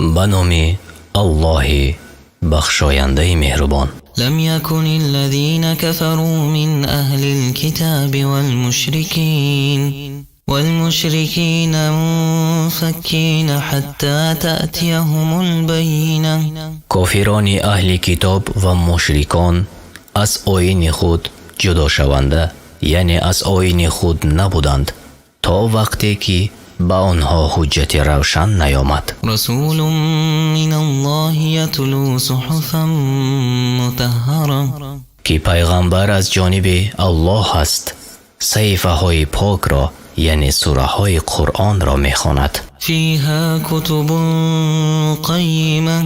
Ба номи Аллоҳи бахшояндаи меҳрубон. لم يكن الذين كفروا من أهل الكتاب والمشركين منفكين حتى تأتيهم البينة. Кофирони аҳли китоб ва мушрикон аз оини худ ҷудошаванда, яъне аз оини худ набуданд, то вақте ки ба онҳо ҳуҷҷати равшан наёмад. رسول من الله يتلو صحفا مطهرة. Ки пайғамбар аз ҷониби Аллоҳ аст, саҳифаҳои покро, яъне сураҳои Қуръонро мехонад. فيها كتب قيمة.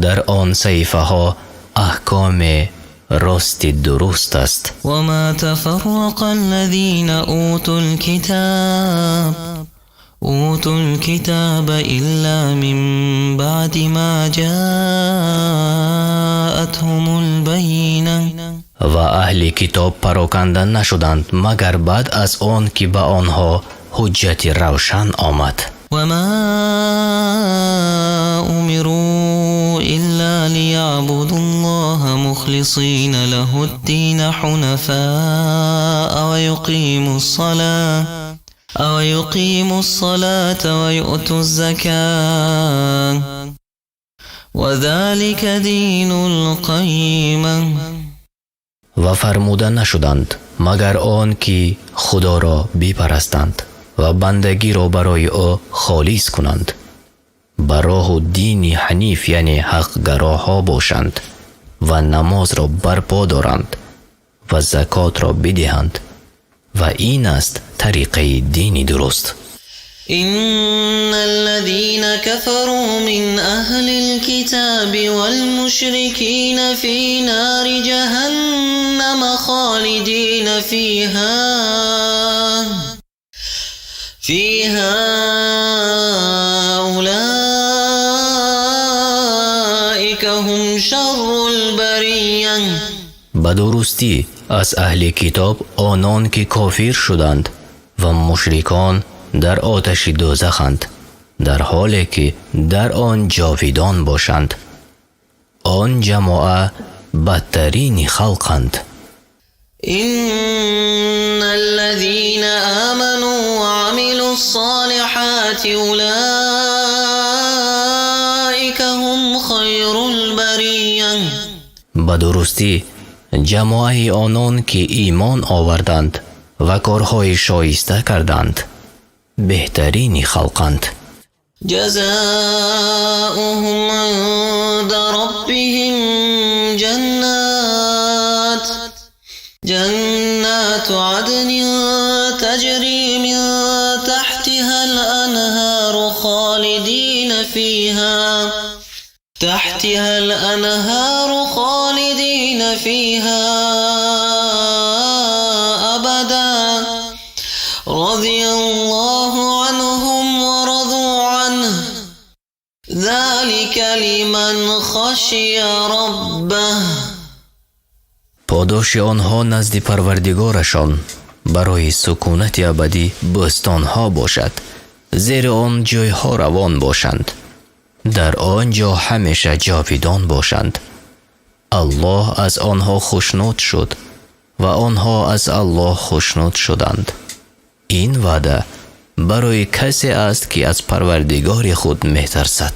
Дар он саҳифаҳо аҳкоми рости дуруст аст. وما تفرق الذين أوتوا الكتاب إلا من بعد ما جاءتهم البينة. Ва аҳли китоб пароканда нашуданд, магар баъд аз он ки ба онҳо ҳуҷҷати равшан омад. وما أمروا إلا ليعبدوا الله مخلصين له الدين حنفاء ويقيموا الصلاة ويؤتوا الزكاة وذلك دين القيمة. Ва фармуда нашуданд, магар он ки Худоро бипарастанд ва бандагиро барои ӯ холис кунанд, ба роҳу дини ҳаниф, яъне ҳақгароҳо бошанд ва намозро барпо доранд ва закотро бидиҳанд, ва ин аст тариқаи дини дуруст. إن الذين كفروا من أهل الكتاب والمشركين في نار جهنم خالدين فيها أولئك هم شر البرية. Ба дурустӣ, аз аҳли китоб онон ки кофир шуданд ва мушрикон дар оташи дӯзаханд, дар ҳоле ки дар он ҷовидон бошанд. Он ҷамоа бадтарини халқанд. إن الذين آمنوا وعملوا الصالحات أولئك هم خير البرية. Ба дурустӣ, ҷамоаи онон ки имон оварданд ва корҳои шоиста карданд, беҳтарини халқанд. جزاؤهم عند ربهم جنات عدن تجري من تحتها الأنهار خالدين فيها أبدا، رضي الله عنهم ورضوا عنه، ذلك لمن خشي ربه. Подоши онҳо назди Парвардигорашон барои сукунати абадӣ бӯстонҳо бошад, зери он ҷӯйҳо равон бошанд, дар он ҷо ҳамеша ҷовидон бошанд. Аллоҳ аз онҳо хушнуд шуд ва онҳо аз Аллоҳ хушнуд шуданд. Ин ваъда барои касе аст, ки аз Парвардигори худ метарсад.